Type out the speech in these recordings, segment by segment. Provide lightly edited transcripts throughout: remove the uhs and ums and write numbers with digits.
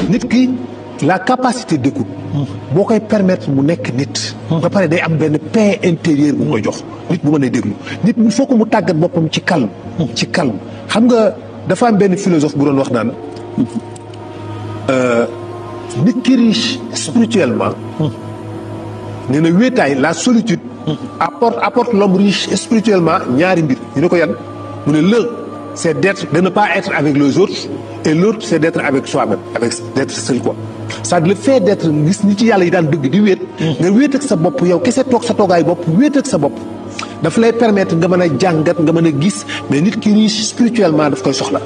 nit ki la capacité d'écoute boo koy permettre mu nekk nit. ba pare day am benn paix intérieure bu koy jox nit bu mën a déglu nit il faut que mu tàggat boppam ci calme. ci calme xam nga dafa am benn philosophe bu doon wax naan nit ki riche spirituellement. nee na wéetaay la solitude. apporte l'homme riche spirituellement ñaari mbir ñu ne ko yan mu ne l'un c'est de ne pas être avec les autres et l'autre c'est d'être avec soi-même d'être seul quoi. c'est-à-dire le fait d'être gis ni ci yàlla yi daan dëgg di wéet. nga wéet ak sa bopp yow kese toog sa toogaay bopp wéet ak sa bopp dafa lay permettre nga mën a jàngat nga mën a gis mais nit ki riche spirituellement daf koy soxla.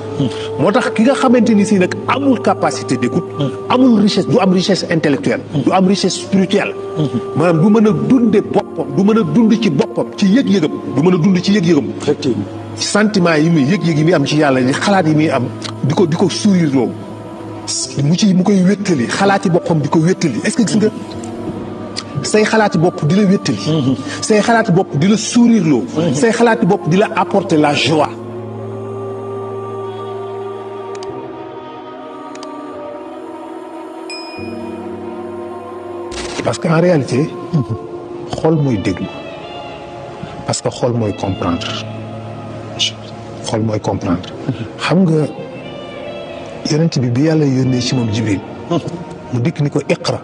moo tax ki nga xamante ni si nag amul capacité d'écoute. amul richesse du am richesse intellectuelle. du am richesse spirituelle. maanaam du mën a dunde boppam du mën a dund ci boppam ci yëg-yëgam du mën a dund ci yëg-yëgam. effectivement sentiment yi muy yëg-yëg yi muy am ci yàlla di xalaat yi muy am di ko sourire loo mu koy wéttali xalaati boppam di ko wéttali est-ce que gis nga say xalaati bopp di la wéttali. say xalaati bopp di la sourire loo. say xalaati bopp di la apporter la joie. parce que en réalité. xol mooy déglu parce que xol mooy comprendre. xol mooy comprendre. xam nga yonent bi yàlla yónnee ci moom Jibril. mu dikk ni ko iqra.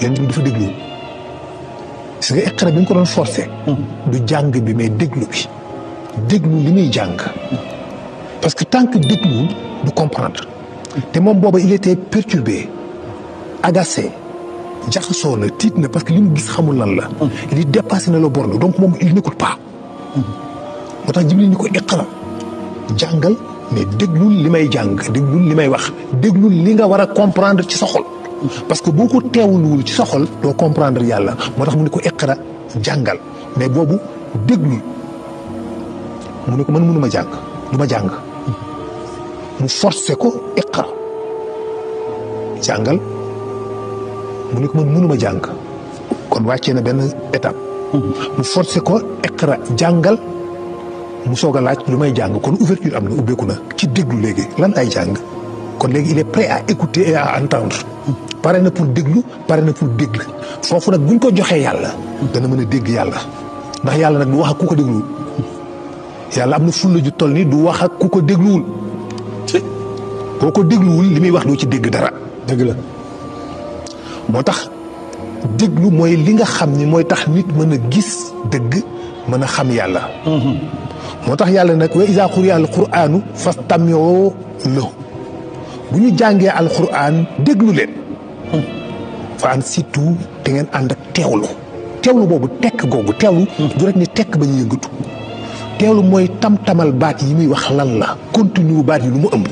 yonent bi dafa déglu. parce que iqra bi nga ko doon forcé. du jàng bi mais déglu bi. déglu li muy jàng. parce que tant que dégluwul du comprendre. te moom booba il était perturbé agacé. jaxasoo na tiit na parce que li mu gis xamul lan la. li dépassé na la borne donc moom il n'écoute pas. moo tax Jibril ni ko iqra jàngal mais déglul li may jàng déglul li may wax déglul li nga war a comprendre ci sa xol. parce que boo ko teewluwul ci sa xol doo comprendre yàlla moo tax mu ne ko iqra jàngal mais boobu déglul mu ne ko man mënuma jàng du ma jàng mu forcé ko iqra jàngal. mu ne ko man mënuma jàng kon wàccee na benn étape. mu forcé ko iqra jàngal mu soog a laaj lu may jàng kon ouverture am na ubbeeku na ci déglu léegi lan ay jàng kon léegi il est prêt à écouter et à entendre. pare na pour déglu pare na pour dégg foofu nag buñ ko joxee yàlla. dana mën a dégg yàlla ndax yàlla nag du wax ak ku ko dégluwul. yàlla am na fulla ju toll ni du wax ak ku ko dégluwul. boo ko dégluwul li muy wax doo ci dégg dara. dëgg la. moo tax déglu mooy li nga xam ni mooy tax nit mën a gis dëgg mën a xam yàlla. moo tax yàlla nag wa iza quriya al-qur'anu fastami'u lahu bu ñu jàngee alquran déglu leen. fa ansitu te ngeen ànd ak teewlu. teewlu boobu tekk googu teewlu. du rek ni tekk ba ñu yëngatu. teewlu mooy tam-tamal baat yi muy wax lan la. continue baat yi lu mu ëmb.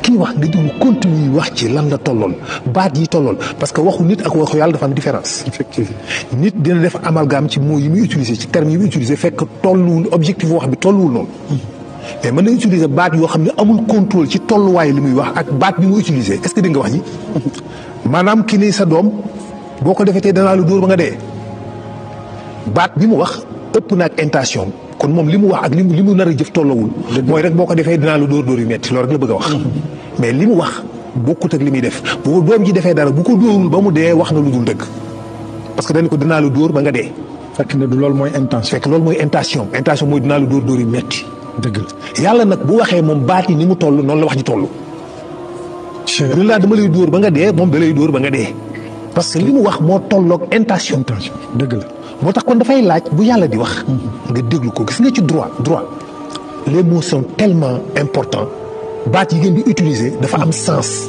kii wax nga déglu continue wax ci lan la tolloon baat yi tolloon parce que waxu nit ak waxu yàlla dafa am différence. effectivement nit dina def amalgame ci mots yi muy utiliser ci termes yi muy utiliser fekk tolluwul objectif wax bi tolluwul noonu. mais mën na utiliser baat yoo xam ne amul contrôle ci tolluwaay li muy wax ak baat bi mu utiliser est-ce que dégg nga wax ji. maanaam ki ni sa doom boo ko defee tey danaa la dóor ba nga dee baat bi mu wax ëpp na ak intention kon moom li mu wax ak li mu nar a jëf tolloowul. mooy rek boo ko defee dinaa la dóor yu metti loolu rek la bëgg a wax. mais li mu wax bokkut ak li muy def bu doom ji defee dara bu ko dóorul ba mu dee wax na lu dul dëgg parce que dañu ko dinaa la dóor ba nga dee. fekk na du loolu mooy intention. fekk loolu mooy intention mooy dinaa la dóor yu metti dëgg la yàlla nag bu waxee moom baat yi ni mu toll noonu la wax ji toll. bu laa dama lay dóor ba nga dee moom da lay dóor ba nga dee. parce que li mu wax moo tolloog intention. dëgg la. moo tax kon dafay laaj bu yàlla di wax. nga déglu ko gis nga ci droit les mots sont tellement importants baat yi ngeen di utiliser dafa am sens.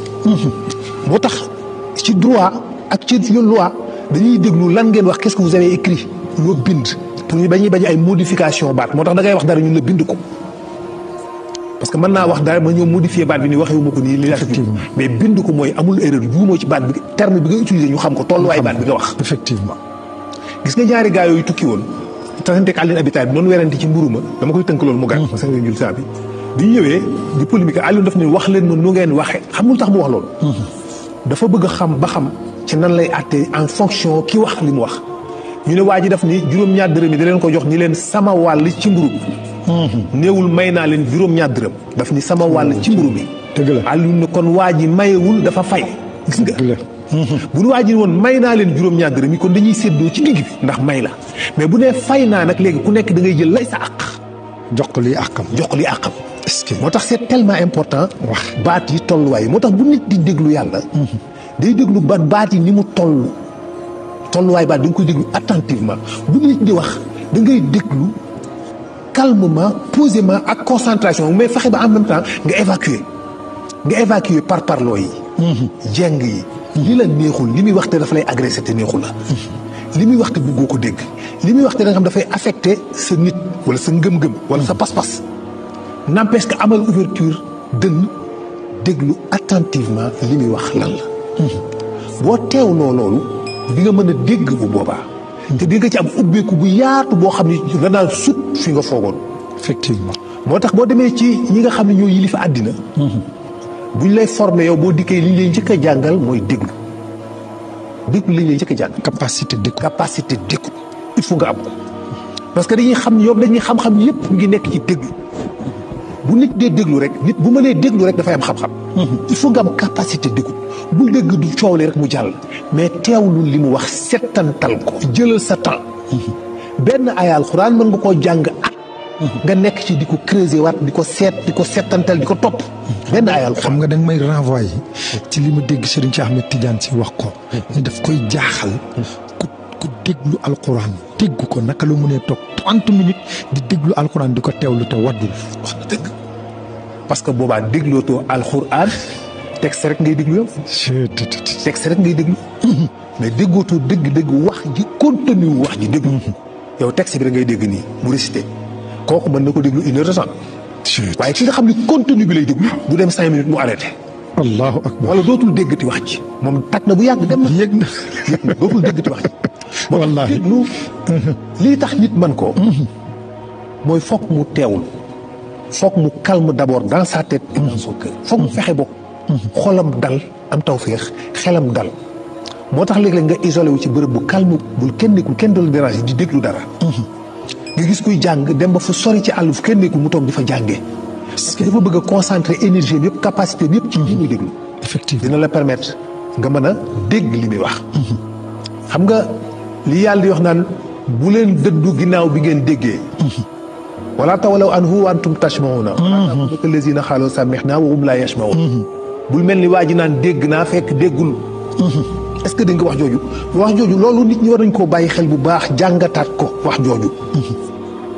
moo tax ci droit ak ci loi dañuy déglu lan ngeen wax qu'est-ce que vous avez écrit loo bind pour ñu bañ ay modification baat moo tax da ngay wax dara ñun la bind ko. parce que mën naa wax dara ma ñëw modifier baat bi ni waxewu ma ko nii li mais bind ko mooy amul erreur juumoo ci baat bi terme bi nga utiliser ñu xam ko tolluwaay baat bi nga wax. effectivement. gis nga ñaari gaa yooyu tukki woon tasanteeg Alioune Abi Talib noonu werante ci mburu ma dama koy tënk loolu mu gàtt parce que nga jul saa bi ñu ñëwee di polémique Alioune daf ne wax leen ma nu ngeen waxee xam lu tax mu wax loolu. dafa bëgg a xam ba xam ci nan lay àttee en fonction ki wax li mu wax ñu ne waa ji daf ni juróom-ñaar dërëm yi da leen ko jox ni leen sama wàll ci mburu néewul may naa leen juróom-ñaar dërëm. daf ni sama wàll ci mburu mi. dëgg la Aliou ne kon waa ji mayewul dafa fay. gis nga dëgg la. bu nu waa ji woon may naa leen juróom-ñaar dërëm yi kon dañuy séddoo ci digg bi ndax may la mais bu nee fay naa nag léegi ku nekk da ngay jël lay sa àq. jox ko lii àqam. jox ko li àqam. est-ce que moo tax c'est tellement important. wax baat yi tolluwaay yi moo tax bu nit di déglu yàlla. day déglu baat yi ni mu toll. tolluwaay baat da nga koy déglu attentivement bu nit di wax da ngay déglu calmement posément ak concentration mais fexe ba en même temps nga évacuer par parloo yi. jeng yi. li la neexul li muy wax te dafa lay agressé te neexul la. li muy wax te bëggoo ko dégg. li muy wax te da nga xam dafay affecté sa nit wala sa ngëm-ngëm wala sa pas-pas. n'empêche que amal ouverture dënn déglu attentivement li muy wax lan la. boo teewloo loolu di nga mën a dégg bu boobaa. te di nga ci am ubbeeku bu yaatu boo xam ne danaa sut fi nga foogoon. effectivement. moo tax boo demee ci ñi nga xam ne ñoo yilifa àddina. buñ lay formé yow boo dikkee li ñu lay njëkk a jàngal mooy déglu. déglu li ñu lay njëkk a jàngal. capacité d'écoute. il faut nga am ko. parce que dañuy xam ñoom dañuy xam-xam yépp mu ngi nekk ci déglu. bu nit dee déglu rek nit bu mënee déglu rek dafay am xam-xam. il faut nga am capacité d'écoute. bul dégg du coow li rek mu jàll. mais teewlu li mu wax settantal ko. jëlal sa temps. benn ay alxuraan mën nga koo jàng at. nga nekk ci di ko creuser waat di ko settantal di ko topp. benn ay alxuraan xam nga danga may renvoyer ci li ma dégg Serigne Cheikh Ahmed Tidiane si wax ko. ni daf koy jaaxal. ku déglu alxuraan dégg ko naka la mënee toog 30 minutes di déglu alxuraan di ko teewlu te waddul. wax na dëgg parce que boobaa déglootoo alxuraan texte rek ngay déglu yow. texte rek ngay déglu. mais déggootoo dégg wax ji contenu wax ji déglu. yow texte bi da ngay dégg nii mu récité kooku mën na ko déglu 1 heure de temps. waaye ki nga xam ni contenu bi lay déglu. du dem 5 minutes mu arrêté. allahu akbar. wala dootul déggati wax ji. moom tag na bu yàgg dem na. yëg na dootul déggati wax ji. wallaahi déglu lii tax nit man ko mooy foog mu teewul. foog mu calme d'abord dans sa tête et dans son cœur. foog mu fexe bokk. xolam dal am tawféex xelam dal. moo tax léeg-léeg nga isolé wu ci bërëb bu calme bul kenn nekkul kenn du la déranger di déglu dara. nga gis kuy jàng dem ba fu sori ci àll fu kenn nekkul mu toog di fa jàngee. parce que dafa bëgg a concentrer énergie bi yëpp capacité bi yëpp ci li muy déglu. effectivement dina la permettre nga mën a dégg li muy wax. xam nga li yàlla di wax naan bu leen dëddu ginnaaw bi ngeen déggee. wala tawalaw anhu wa antum tashma'una. naka lazina xaaloo sami'na wa hum laa yasma'un. bul mel ni waa ji naan dégg naa fekk déggul. est-ce que dégg nga wax jooju. wax jooju loolu nit ñi war nañ koo bàyyi xel bu baax jàngataat ko wax jooju.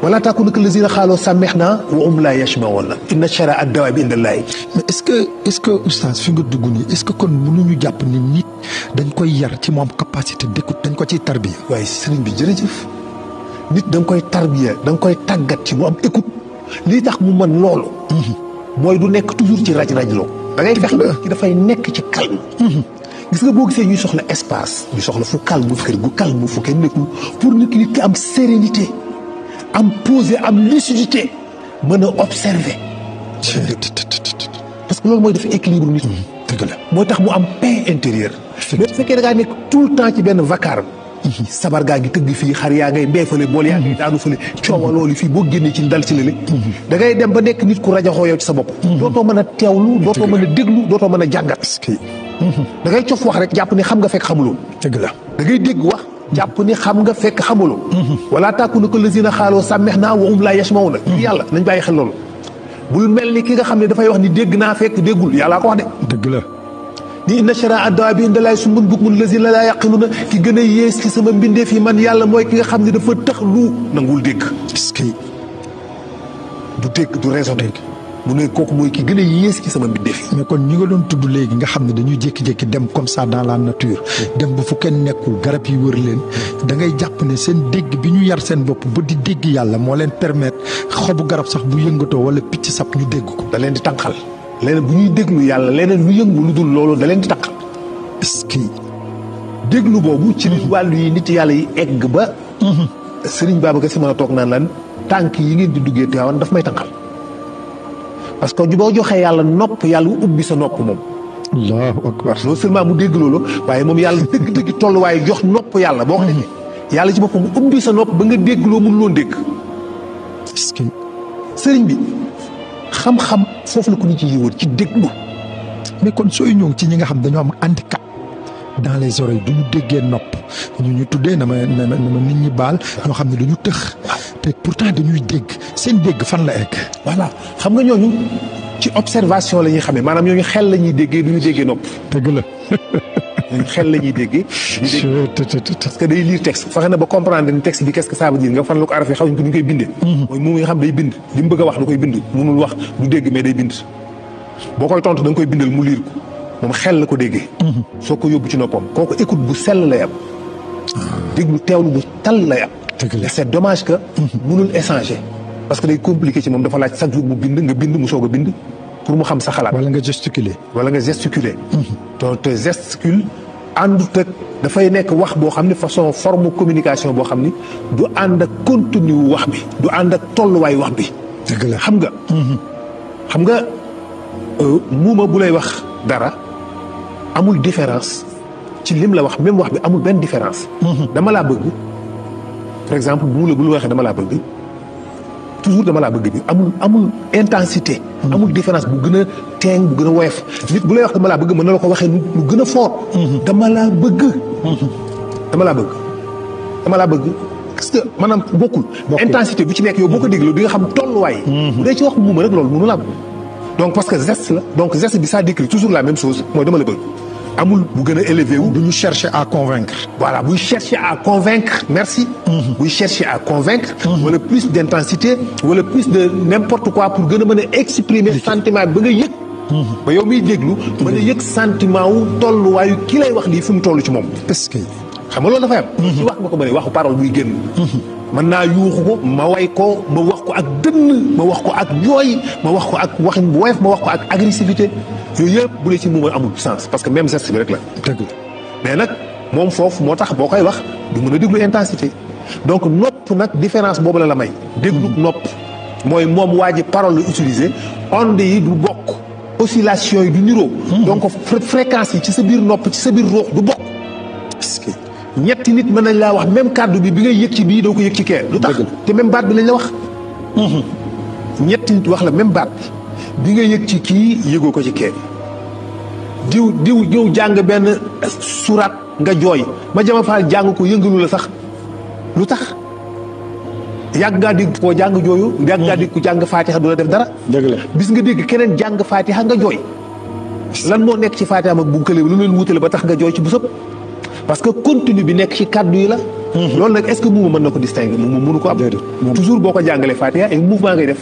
wala takunu kallazina xaaloo sami'na wa hum laa yasma'un. inna shara ad-dawaabi inda llaahi. mais est-ce que oustaz fi nga dugg nii est-ce que kon mënuñu jàpp ni nit dañ koy yar ci moom capacité d'écoute dañ ko ciy tarbiya. waaye sëriñ bi jërëjëf nit da nga koy tarbiya da nga koy tàggat ci mu am écoute lii tax mu mën loolu. mooy du nekk toujours ci raj-rajloo. da ngay fexe ba ci dafay nekk ci calme. gis nga boo gisee ñuy soxla espace. ñu soxla fu calme kër gu calme fu kenn nekkul pour nit ki am sérénité am posé am lucidité mën a observer. parce que loolu mooy def équilibre nit ñi. dëgg la mooy tax mu am paix intérieure. mais bu fekkee da ngaa nekk tout le temps ci benn vacarme. sabar gaa ngi tëgg fii xar yaa ngay mbee fële bool yaa ngi daanu fële coowa loolu fii boo génnee ci dal ci lële. da ngay dem ba nekk nit ku rajaxoo yow ci sa bopp. dootoo mën a teewlu dootoo mën a déglu dootoo mën a jàngat. da ngay cof wax rek jàpp ni xam nga fekk xamuloo. dëgg la da ngay dégg wax. jàpp ni xam nga fekk xamuloo. wala takunu kallazina xaaloo sami'na wa hum laa yasma'un. yàlla nañ bàyyi xel loolu. bul mel ni ki nga xam ne dafay wax ni dégg naa fekk déggul yàllaa ko wax de. dëgg la. ni inna shara ad-dawaabi inda llaahi summun bukmun lazina laa yaqiluuna ki gën a yées ci sama mbindeef yi man yàlla mooy ki nga xam ne dafa tëx lu nangul dégg. est-ce que du dégg du raisonner. mu ne kooku mooy ki gën a yées ci sama mbindeef yi. mais kon ñi nga doon tudd léegi nga xam ne dañuy jékki-jékki dem comme ça dans la nature. dem ba fu kenn nekkul garab yi wër leen. da ngay jàpp ne seen dégg bi ñu yar seen bopp ba di dégg yàlla moo leen permettre xobu garab sax bu yëngatoo wala picc sab ñu dégg ko. da leen di tànqal. leneen bu ñuy déglu yàlla leneen lu yëngu lu dul loolu da leen di tànqal. est-ce que déglu boobu. ci wàllu yi nit yàlla yi egg ba. Serigne Babacar Sy mën a toog naan lan tànk yi ngeen di duggee Tiwaawan daf may tànqal. parce que boo joxee yàlla nopp yàlla ubbi sa nopp moom. allahu akbar. non seulement mu dégg loolu waaye moom yàlla dëgg-dëgg tolluwaay jox nopp yàlla boo ko defee. yàlla ci boppam ubbi sa nopp ba nga dégg loo mënuloon dégg. est-ce que sëriñ bi xam-xam foofu la ko nit yi wër ci déglu. mais kon sooy ñëw ci ñi nga xam dañoo am handicap dans les oreilles du ñu déggee nopp ñu tuddee na ma nit ñi baal ñoo xam ne dañu tëx te pourtant dañuy dégg seen dégg fan la egg. voilà xam nga ñooñu ci observation la ñuy xamee maanaam ñooñu xel la ñuy déggee du ñu déggee nopp. dëgg la. ñooñu xel la ñuy déggee. parce que day lire texte fexe na ba comprendre ni texte bi qu'est-ce que ça veut dire nga fan la ko araf yi xamuñ ko ni ñu koy bindee. mooy moom nga xam day bind li mu bëgg a wax da koy bind mënul wax du dégg mais day bind. boo koy tontu da nga koy bindal mu liir ko moom xel la ko déggee. soo ko yóbbu ci noppam kooku écoute bu sell lay am. déglu teewlu bu tal lay am. dëgg la c'est dommage que. mënul échanger. parce que day compliqué ci moom dafa laaj chaque jour mu bind nga bind mu soog a bind pour mu xam sa xalaat. wala nga gesticuler. donc te gesticule àndut ak dafay nekk wax boo xam ne façon forme communication boo xam ni du ànd ak contenu wax bi du ànd ak tolluwaay wax bi. dëgg la xam nga. muuma bu lay wax dara amul différence ci lim la wax même wax bi amul benn différence. dama laa bëgg par exemple bu la waxee dama laa bëgg toujours dama laa bëgg bi amul intensité. amul différence bu gën a teeng bu gën a woyof nit bu lay wax dama laa bëgg mën na la ko waxee lu gën a fort. dama laa bëgg. parce que maanaam bokkul. intensité bu ci nekk yow boo ko dégloo di nga xam tolluwaay. bu dee ci wax muuma rek loolu mënu la donc parce que geste la donc geste bi ça décrit toujours la même chose mooy dama la bëgg amul bu gën a élevé wu. bu ñu chercher à convaincre. voilà buy chercher à convaincre merci. buy chercher à convaincre. wala plus d'intensité wala plus de n'importe quoi pour gën a mën a exprimer sentiment bi ba nga yëg. ba yow miy déglu mën a yëg sentiment wu tolluwaayu ki lay wax lii fu mu toll ci moom. est-ce que. xam nga loolu dafay am. ci wax nga ko mënee waxu parole buy génn. mën naa yuuxu ko ma way ko ma wax ko ak dënn ma wax ko ak jooy ma wax ko ak waxin bu woyof ma wax ko ak agressivité yooyu yëpp bu dee ci muuma amul sens parce que même geste bi rek la. dëgg mais nag moom foofu moo tax boo koy wax du mën a déglu intensité donc nopp nag différence boobu la may. déglu nopp mooy moom waa ji parole la utiliser onde yi du bokk oscillation yi du niroo. donc fréquence yi ci sa biir nopp ci sa biir ruux du bokk. est-ce que. ñetti nit mën nañ laa wax même kàddu bi ngay yëg ci bii doo ko yëg ci kee lu tax te même baat bi lañ la wax. ñetti nit wax la même baat bi nga yëg ci kii yëgoo ko ci kee. diw jàng benn surat nga jooy ma jama faal jàng ko yëngalu la sax lu tax yàgg ngaa dégg koo jàng jooyu. yàgg ngaa dégg ko jàng faatixa du la def dara. dëgg la bis nga dégg keneen jàng faatixa nga jooy. lan moo nekk ci faatixa ak bu kële lu leen wutale ba tax nga jooy ci bu sëb. parce que contenu bi nekk ci kàddu yi la. loolu nag est-ce que muuma mën na ko distinguer moom mënu ko am. toujours boo ko jàngalee Fatiha ay mouvement ngay def.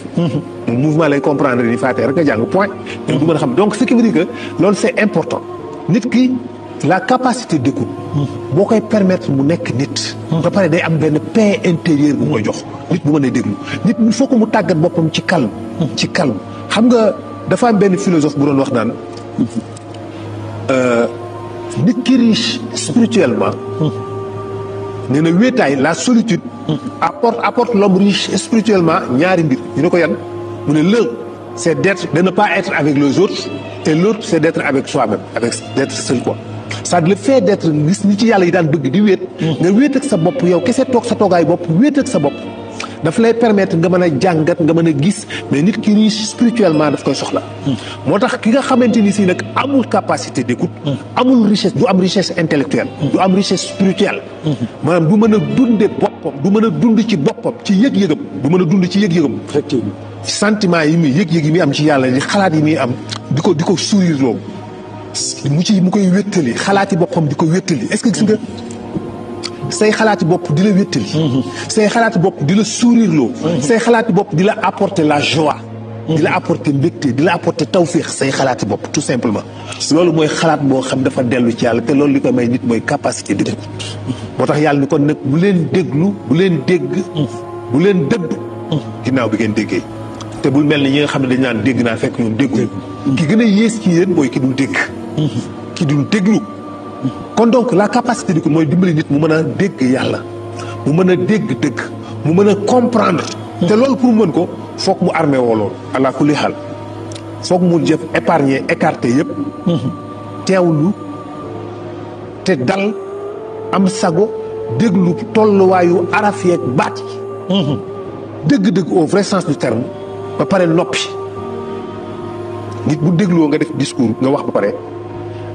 mouvement lay comprendre ni Fatiha rek nga jàng point. du mën a xam donc ce qui veut dire que loolu c'est important nit ki la capacité d'écoute. boo koy permettre mu nekk nit. ba pare day am benn paix intérieure bu koy jox. nit bu mën a déglu nit il faut que mu tàggat boppam ci calme. ci calme xam nga dafa am benn philosophe bu doon wax naan. nit ki riche spirituellement. nee na wéetaay la solitude. apporte l'homme riche spirituellement ñaari mbir ñu ne ko yan mu ne l'un c'est d'être de ne pas être avec les autres et l'autre c'est d'être avec soi-même d'être seul quoi. ça le fait d'être gis ni ci yàlla yi daan bëgg di wéet. nga wéet ak sa bopp yow kese toog sa toogaay bopp wéet ak sa bopp. daf lay permettre nga mën a jàngat nga mën a gis mais nit ki riche spirituellement daf koy soxla. moo tax ki nga xamante ni si nag amul capacité d'écoute. amul richesse du am richesse intellectuelle. du am richesse spirituelle. maanaam du mën a dunde boppam du mën a dund ci boppam ci yëg-yëgam du mën a dund ci yëg-yëgam. effectivement sentiment yi muy yëg-yëg yi muy am ci yàlla di xalaat yi muy am di ko sourire loo mu koy wéttali xalaati boppam di ko wéttali est-ce que gis nga. say xalaati bopp di la wéttali. say xalaati bopp di la sourire loo. say xalaati bopp di la apporter la joie. di la apporter mbégte di la apporter tawféex say xalaati bopp tout simplement. loolu mooy xalaat boo xam dafa dellu ci yàlla te loolu li koy may nit mooy capacité d'écoute. moo tax yàlla ni kon nag bu leen déglu bu leen dégg. bu leen dëddu. ginnaaw bi ngeen déggee. te bul mel ni ñi nga xam ne dañ naan dégg naa fekk ñoom déggu. ki gën a yées ci yéen mooy ki dul dégg. ki dul déglu. kon donc la capacité d'écoute mooy dimbali nit mu mën a dégg yàlla mu mën a dégg dëgg mu mën a comprendre. te loolu pour mu mën ko foog mu armé woo loolu ala kulli xaal foog mu jëf épargner écarter yëpp. teewlu te dal am sago déglu tolluwaayu araf yeeg baat yi. dëgg-dëgg au vrai sens du terme ba pare noppi. nit bu dégloo nga def discours nga wax ba pare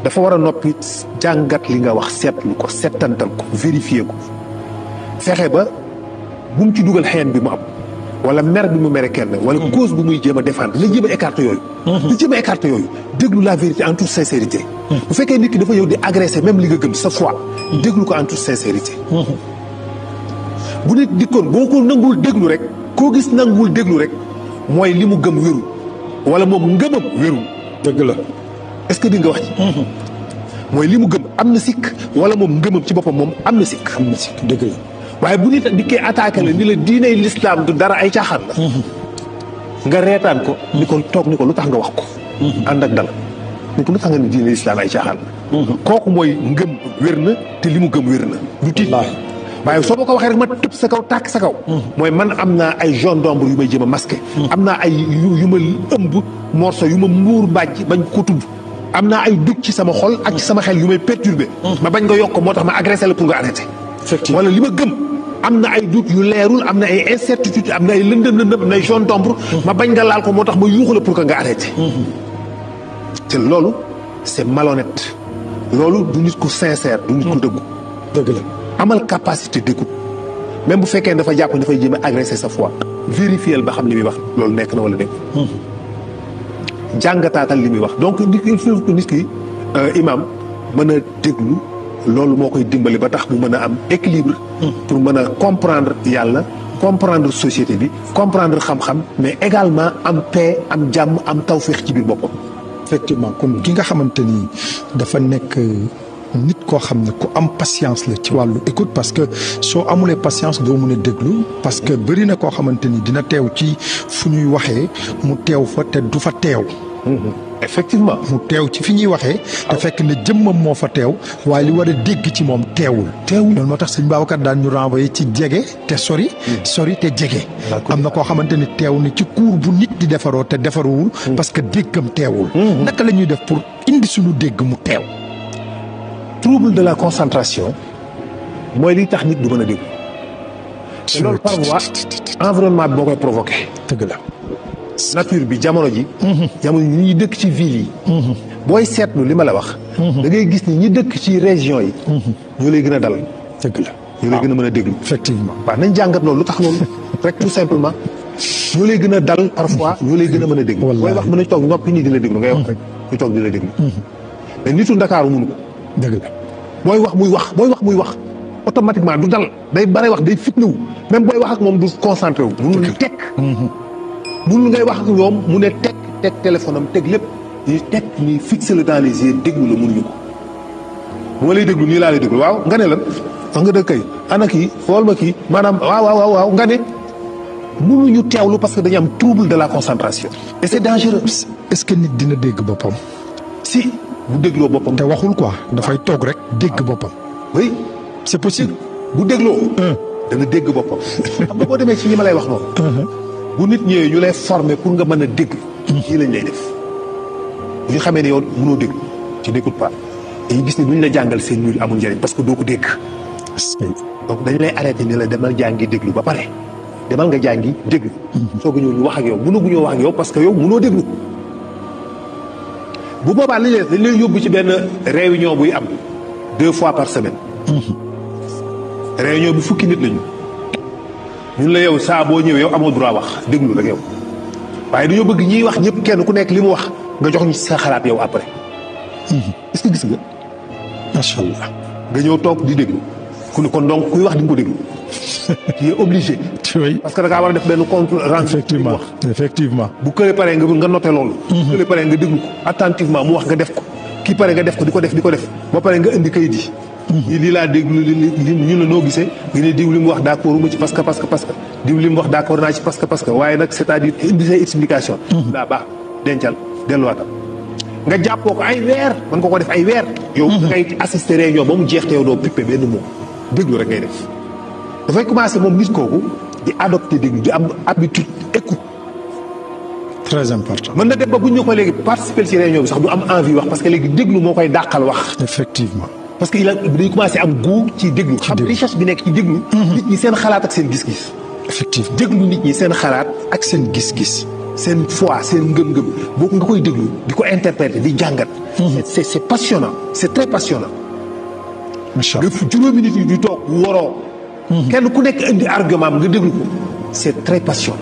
dafa war a noppi jàngat li nga wax seetlu ko settantal ko vérifier ko fexe ba bu mu ci dugal xeen bi mu am wala mer bi mu mere kenn wala cause bu muy jéem a défendre la jéem a écarter yooyu. la jéem a écarter yooyu déglu la vérité en toute sincérité. bu fekkee nit ki dafa ñëw di agresser même li nga gëm sa foi. déglu ko en toute sincérité. bu nit dikkoon boo ko nanguwul déglu rek koo gis nanguwul déglu rek mooy li mu gëm wérul wala moom ngëmam wérul. dëgg la. est-ce que di nga wax ci. mooy li mu gëm am na sikk wala moom ngëmam ci boppam moom am na sikk. am na sikk dëgg la. waaye bu nit dikkee attaqué la ni la diiney l'islam du dara ay caaxaan la. nga reetaan ko. ni ko toog ni ko lu tax nga wax ko. ànd ak dal ni ko lu tax nga ni diiney l'islam ay caaxaan la. kooku mooy ngëm wér na te li mu gëm wér na. du tiit waaye soo ma ko waxee rek ma tëb sa kaw tàkk sa kaw. mooy man am naa ay jaune d'ombre yu may jéem a masqué. am naa ay yu ma ëmb morceau yu ma muur mbàjj bañ ko tudd. am naa ay dugg ci sama xol ak ci sama xel yu may perturbé. ma bañ nga yokk moo tax ma agressé la pour nga arrêté. effectivement wala li ma gëm am na ay doute yu leerul am na ay incertitude am na ay lëndëm am na ay jaune d'ombre ma bañ nga laal ko moo tax ma yuuxu la pour que nga arrêté. te loolu c'est malhonnête. loolu du nit ku sincère du nit ku dëggu. dëgg la. amal capacité d'écoute même bu fekkee dafa jàpp dafay jéem a agresser sa foi vérifier ba xam li muy wax loolu nekk na wala nekk. jàngataatal li muy wax donc il faut que nit ki imam mën a déglu loolu moo koy dimbali ba tax mu mën a am équilibre. pour mën a comprendre yàlla comprendre société bi comprendre xam-xam mais également am paix am jàmm am tawféex ci biir boppam. effectivement comme ki nga xamante ni dafa nekk. nit koo xam ne ku am patience la ci wàllu écoute parce que soo amulee patience doo mën a déglu parce que bëri na koo xamante ni dina teew ci fu ñuy waxee mu teew fa te du fa teew. effectivement mu teew ci fi ñuy waxee. te fekk ne jëmmam moo fa teew. waaye li war a dégg ci moom teewul. loolu moo tax sëñ Babacar daan ñu renvoyé ci jege te sori. sori te jege. am na koo xamante ni teew ni ci cours bu nit di defaroo te defaruwul. parce que déggam teewul. naka la ñuy def pour indi suñu dégg mu teew. trouble de la concentration mooy li tax nit du mën a déglu. te loolu parfois environnement bi moo koy provoqué. dëgg la. nature bi jamono ji. jamono ñi ñuy dëkk ci ville yi. booy seetlu li ma la wax. da ngay gis ni ñi dëkk ci région yi. ñoo lay gën a dal. dëgg la. ñoo lay gën a mën a déglu. effectivement. waaw nañ jàngat loolu lu tax loolu rek tout simplement ñoo lay gën a dal parfois ñoo lay gën a mën a déglu. booy wax mën a toog noppi nii di la déglu ngay wax rek ñu toog di la déglu. mais nitu Ndakaaru mënu ko. dëgg la. booy wax muy wax automatiquement du dal day bare wax day fitnawu même booy wax ak moom du concentré wu. munul tekk. munul ngay wax ak ñoom mu ne teg téléphone am teg lépp ñu teg ni fixé le dans les yeux déglu la mënuñu ko. bu ma lay déglu nii laa lay déglu waaw nga ne lan wax nga dëgg kay ana kii xool ma kii maanaam waaw nga ne mënuñu teewlu parce que dañu am trouble de la concentration. et c'est dangereux. est-ce que nit dina dégg boppam. si. bu dégloo boppam te waxul quoi dafay toog rek dégg boppam. oui c'est possible. bu dégloo. dana dégg boppam. xam nga boo demee ci ñi ma lay wax noonu. bu nit ñëwee ñu lay former pour nga mën a dégg. kii lañ lay def. bu ñu xamee ne yow mënoo déglu ci n'écoute pas dañuy gis ne duñ la jàngal seen ñuul amul njëriñ parce que doo ko dégg. donc dañ lay arrêté ni la demal jàngi déglu ba pare demal nga jàngi déglu. soog a ñëw ñu wax ak yow mënaguñoo wax ak yow parce que yow mënoo déglu. bu boobaa li dañ lay yóbbu ci benn réunion buy am 2 fois par semaine. réunion bi fukki nit lañu. ñun la yow saa boo ñëwee yow amoo droit wax déglu rek yow. waaye dañoo bëgg ñiy wax ñëpp kenn ku nekk li mu wax nga jox ñu sa xalaat yow après. est-ce que gis nga. macha allah. nga ñëw toog di déglu. kon donc kuy wax di nga ko déglu. tu es obligé. oui parce que da ngaa war a def benn compte rendu. effectivement. bu kële paree nga noté loolu. kële paree nga déglu ko attentivement mu wax nga def ko. kii pare nga def ko di ko def ba pare nga indi kayit yi. lii laa déglu li ñu la noo gisee. nga ne diw li mu wax d'accord ma ci parce que diw li mu wax d'accord naa ci parce que waaye nag c'est-à-dire indi say explication. daa baax dencal delluwaatal. nga jàppoo ko ay weer mën nga ko def ay weer. yow da ngay assister réunion ba mu jeex te yow doo pippé benn mot déglu rek ngay def. dafay commencer moom nit kooku di adopter déglu di am habitude écoute. très important. mën na dem ba bu ñu ko léegi participer ci réunion bi sax du am envie wax parce que léegi déglu moo koy dàqal wax. effectivement. parce que day commencer am goût ci déglu. xam richesse bi nekk ci déglu. nit ñi seen xalaat ak seen gis-gis. effectivement déglu nit ñi seen xalaat ak seen gis-gis. seen foi seen ngëm-ngëm boo nga koy déglu di ko interpréter di jàngat. c'est passionnant c'est très passionnant. macha allah nga juróomi nit yi di toog waroo. kenn ku nekk indi argument am nga déglu ko c'est très passionnant.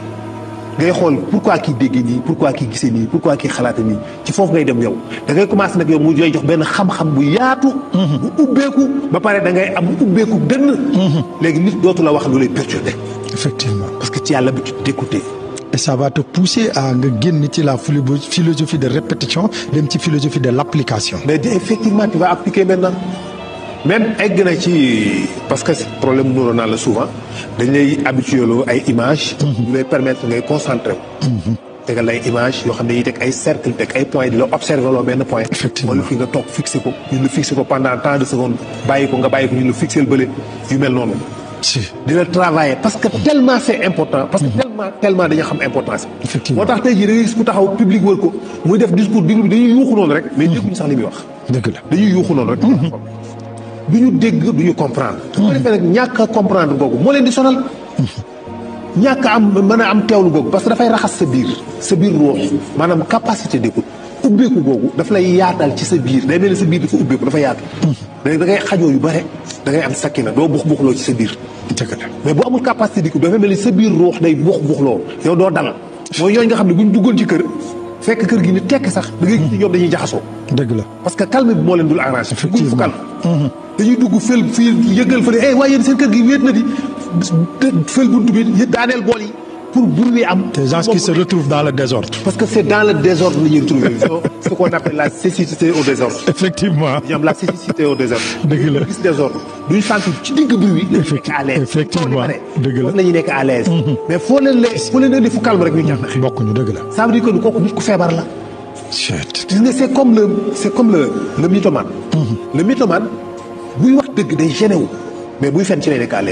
ngay xool pourquoi kii déggee nii pourquoi kii gisee nii pourquoi kii xalaate nii ci foofu ngay dem yow da ngay commencer nag yow mu lay jox benn xam-xam bu yaatu. bu ubbeeku ba pare da ngay am ubbeeku dënn. léegi nit dootu la wax lu lay perturber. effectivement parce que tu as l'habitude d'écouter. et ça va te pousser à nga génn ci la philosophie de répétition dem ci philosophie de l'application. mais effectivement tu vas appliquer maintenant. même egg na ci parce que problème neuronal la souvent dañ lay habitué loo ay images. ñu lay permettre ngay concentré wu. tegal ay images yoo xam ne dañuy teg ay cercle teg ay points di la observer loo benn point. effectivement wala fi nga toog fixé ko ñu la fixé ko pendant tant de secondes bàyyi ko nga bàyyi ko ñu la fixé bële yu mel noonu. si di la travailler parce que tellement c'est important. parce que tellement dañu xam importance bi. effectivement moo tax tey jii da ngay gis ku taxaw public wër ko muy def discours bi dañuy yuuxu noonu rek. mais dégguñu sax li muy wax. dëgg la dañuy yuuxu noonu rek. du ñu dégg du ñu comprendre. su ko defee nag ñàkk a comprendre googu moo leen di sonal. ñàkk a am mën a am teewlu googu parce que dafay raxas sa biir ruux maanaam capacité d'écoute ubbeeku googu daf lay yaatal ci sa biir day mel ni sa biir dafa ubbeeku dafa yaatu. da ngay xajoo yu bare da ngay am sakkina doo buux-buuxloo ci sa biir. dëgg la mais bu amul capacité d'écoute dafa mel ni sa biir ruux day buux-buuxloo yow doo dal. mooy ñooñu nga xam ne bu ñu duggoon ci kër fekk kër gi ni tekk sax da ngay gis ñoom dañuy jaxasoo. dëgg la parce que calme bi moo leen dul arrangé. effectivement fu calme. dañuy dugg fël fii yëgal fële waaye yéen seen kër gi wéet na di fël buntu bi daaneel bool yi pour bruit am. des gens qui se retrouvent dans le désordre. parce que c'est dans le désordre la ñuy retrouver ce qu'on appelle la cécité au désordre. effectivement ñu am la cécité au désordre. dëgg la gis désordre duñ sentir ci digg bruit. la ñuy nekk à l'aise effectivement dëgg la foofu la ñuy nekk à l'aise. mais foo leen indi fu calme rek ñu ñax na. bokkuñu dëgg la. ça veut dire que kooku nit ku feebar la. gis nga c'est comme le mythomane. le mythomane buy wax dëgg day gêné wu mais buy fen ci lay nekk à l'aise